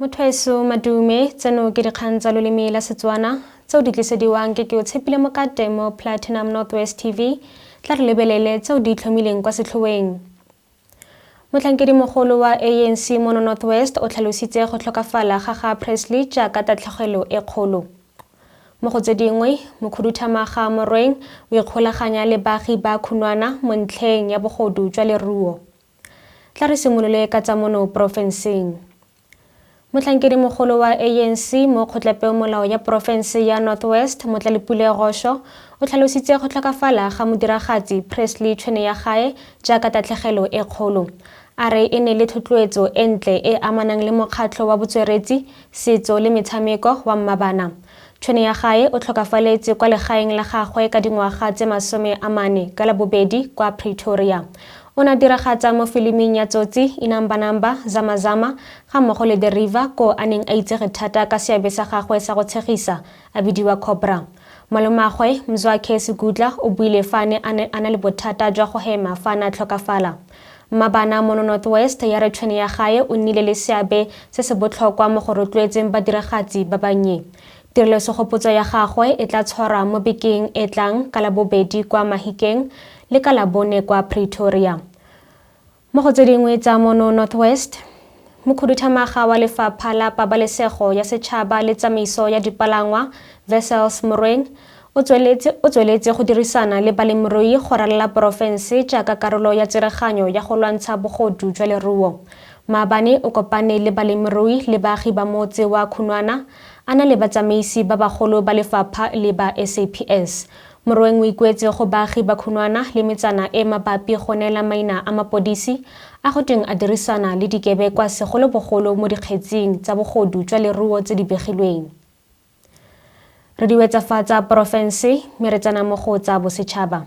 Motho madume, tseno ke dikgang tsa loleme la Setswana tseo di tlisediwang ke ke o tshepile mokate mo Platinum Northwest TV. Tla re lebelele tseo di itlhomileng kwa setlhoeng. Motlhankedimogolo wa ANC mono Northwest o tlhalositse go tlhokafala ga ga Presley jaaka tatlhegelo e kgolo. Mo go tse dingwe, mokhuduthamaga Morweng o ikgolaganya le baagi ba Khunwana mo ntlheng ya bogodu jwa leruo. Tla re simolole ka tsa mono porofenseng. Motlhankedimogolo wa ANC mo kgotlapeomolao ya porofense ya North West, Motlalepule Gosho, o tlhalositse go tlhokafala ga modiragatsi Presley Tshweneyagae jaaka tatlhegelo e kgolo. A re e ne le thotloetso e ntle e e amanang le mokgatlho wa botsweretsi, setso le metshameko wa Mmabana. Tshweneyagae o tlhokafaletse kwa legaeng la gagwe ka dingwaga tse 40 ka Labobedi kwa Pretoria. O ne a diragatsa mo filiming ya Tsotsi, Inambanamba, Zama Zama ga mmogo le The River koo a neng a itsege thata ka seabe sa gagwe sa go tshegisa a bidiwa Cobra. Malomagwe, Mzwakhe Segutla o buile fa a ne a ne a na le bothata jwa go hema fa a ne a tlhokafala. Mmabana mono North West ya re Tshweneyagae o nnile le seabe se se botlhokwa mo go rotloetseng badiragatsi ba bannye. Tirelosegopotso ya gagwe e tla tshwarwa mo bekeng e tlang ka Labobedi kwa Mahikeng le ka Labone kwa Pretoria. Mo go tse dingwe tsa mono North West, mokhuduthamaga wa Lefapha la Pabalesego ya Setšhaba le Tsamaiso ya Dipalangwa, Wessels Morweng, o tsweletse o tsweletse go dirisana le balemirui go ralala porofense jaaka karolo ya tsereganyo ya go lwantsha bogodu jwa leruo. Maabane o kopane le balemirui le baagi ba motse wa Khunwana a na le batsamaisi ba bagolo ba lefapha le ba SAPS. Morweng o ikuetse go baagi ba Khunwana le metsana e mabapi go neela maina a mapodisi a go tweng a dirisana le dikebekwa segolobogolo mo dikgetsing tsa bogodu jwa leruo tse di begilweng. Re di wetsa fa tsa porofense mme re tsena mo go tsa bosetšhaba.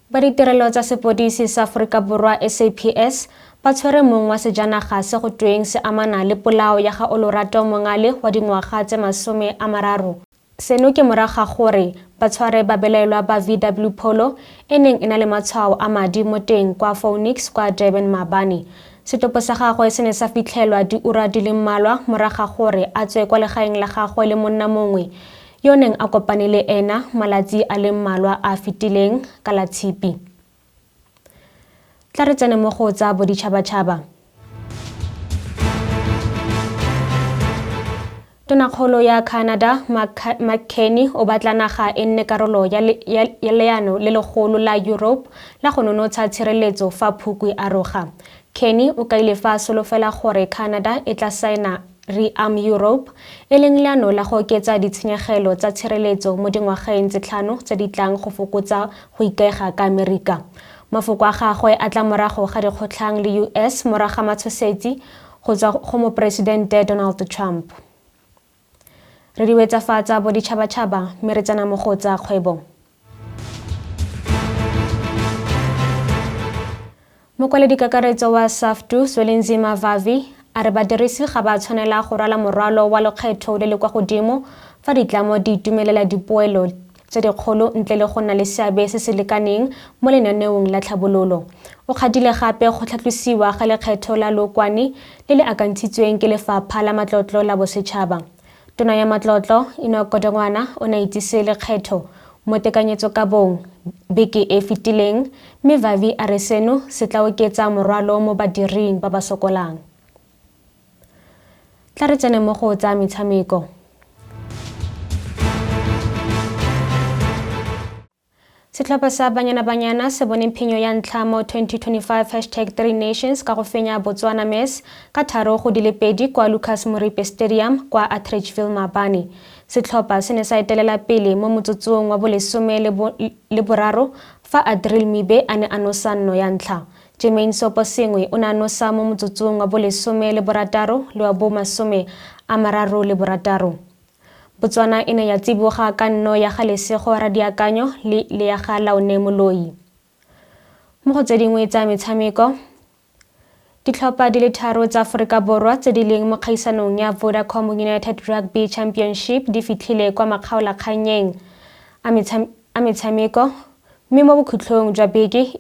Ba ditirelo tsa sepodisi sa Aforika Borwa SAPS ba tshwere mong wa sejanaga se go tweng se amana le polao ya ga Olorato Mongale wa dingwaga tse 30. Seno ke morago ga gore ba tshware babelaelwa ba VW Polo e neng e na le matshwao a madi mo teng kwa Phoenix kwa Durban maabane. Setopo sa gagwe se ne sa fitlhelwa diura di le mmalwa morago ga gore a tswe kwa legaeng la gagwe le monna mongwe yo o neng a kopane le ena malatsi a le mmalwa a a fetileng ka la Tshipi. Tla re tsene mo go tsa boditšhabatšhaba. Tonakgolo ya Canada Mark Carney o batla naga e nne karolo ya, ya, ya leano le legolo la Europe la go nonotsha tshireletso fa phukwi a roga. Carney o kaile fa a solofela gore Canada e tla saena Rearm Europe, e leng leano la go oketsa ditshenyegelo tsa tshireletso mo dingwageng tse tlhano tse di tlang go fokotsa go ikaega ka Amerika. Mafoko a gagwe a tla morago ga dikgotlhang le US morago ga matshosetsi go tswa go Moporesidente Donald Trump. Re di wetsa fa tsa boditšhabatšhaba mme re tsena mo go tsa kgwebo. Mokwaledikakaretso wa SAFTU, Zwelinzima Vavi, a re badirisi ga ba tshwanela go rwala morwalo wa lekgetho le le kwa godimo fa ditlamo di itumelela dipoelo tse dikgolo ntle le go nna le seabe se se lekaneng mo lenaneong la tlhabololo. O kgadile gape go tlhatlosiwa ga lekgetho la lookwane le le akantshitsweng ke Lefapha la Matlotlo la Bosetšhaba. Tona ya Matlotlo, Enoch Godongwana o ne a itsise lekgetho mo tekanyetsokabong beke e fetileng mme Vavi a re seno se tla oketsa morwalo mo badiring ba ba sokolang. Tla re tsene mo go tsa metshameko. Setlhopha sa Banyana Banyana se bone phenyo ya ntlha mo 2025 hashtag Three Nations ka go fenya Botswana Mess ka 3-2 kwa Lucas Moripe Stadium kwa Atteridgeville maabane. Setlhopha se ne sa etelela pele mo motsotsong wa bolesome le boraro fa Adril Mibe a ne a nosa nno ya ntlha. Jermaine Seoposengwe o ne a nosa mo motsotsong wa bolesome le borataro le wa bo 36. Botswana e ne ya tsiboga ka nno ya ga Lesego Radiakanyo le le ya ga Laone Moloi. Mo go tse dingwe tsa metshameko, ditlhopha di le tharo tsa Aforika Borwa tse di leng mo kgaisanong ya Vodacom United Rugby Championship di fitlhile kwa makgaolakgannyeng a metshameko mme mo bokhutlhong jwa beke.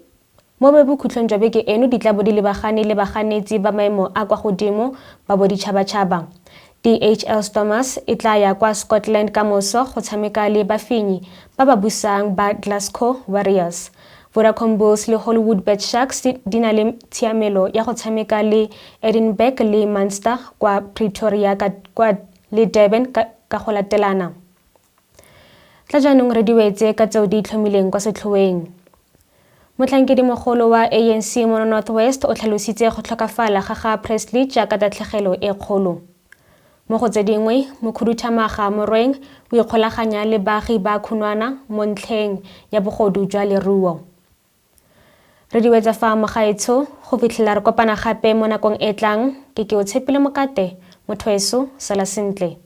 Mo bokhutlong jwa beke eno di tla bo di lebagane le baganetsi ba maemo a kwa godimo ba boditšhabatšhaba. DHL Stormers e tla ya kwa Scotland ka moso go tshameka le bafenyi ba ba busang ba Glasgow Warriors. Vodacom Bulls le Hollywoodbets Sharks di na le tshiamelo ya go tshameka le Edinburgh le Munster kwa Pretoria kwa le Durban ka go latelana. Tla jaanong re di wetse ka tseo di itlhomileng kwa setlhoeng. Motlhankedimogolo wa ANC mono North West o tlhalositse go tlhokafala ga ga Presley jaaka tatlhegelo e kgolo. Mo go tse dingwe, mokhuduthamaga Morweng o ikgolaganya le baagi ba Khunwana mo ntlheng ya bogodu jwa leruo. Re di wetsa fa mogaetsho, go fitlhela re kopana gape mo nakong e tlang, ke ke o tshepile mokate, motho weso, sala sentle.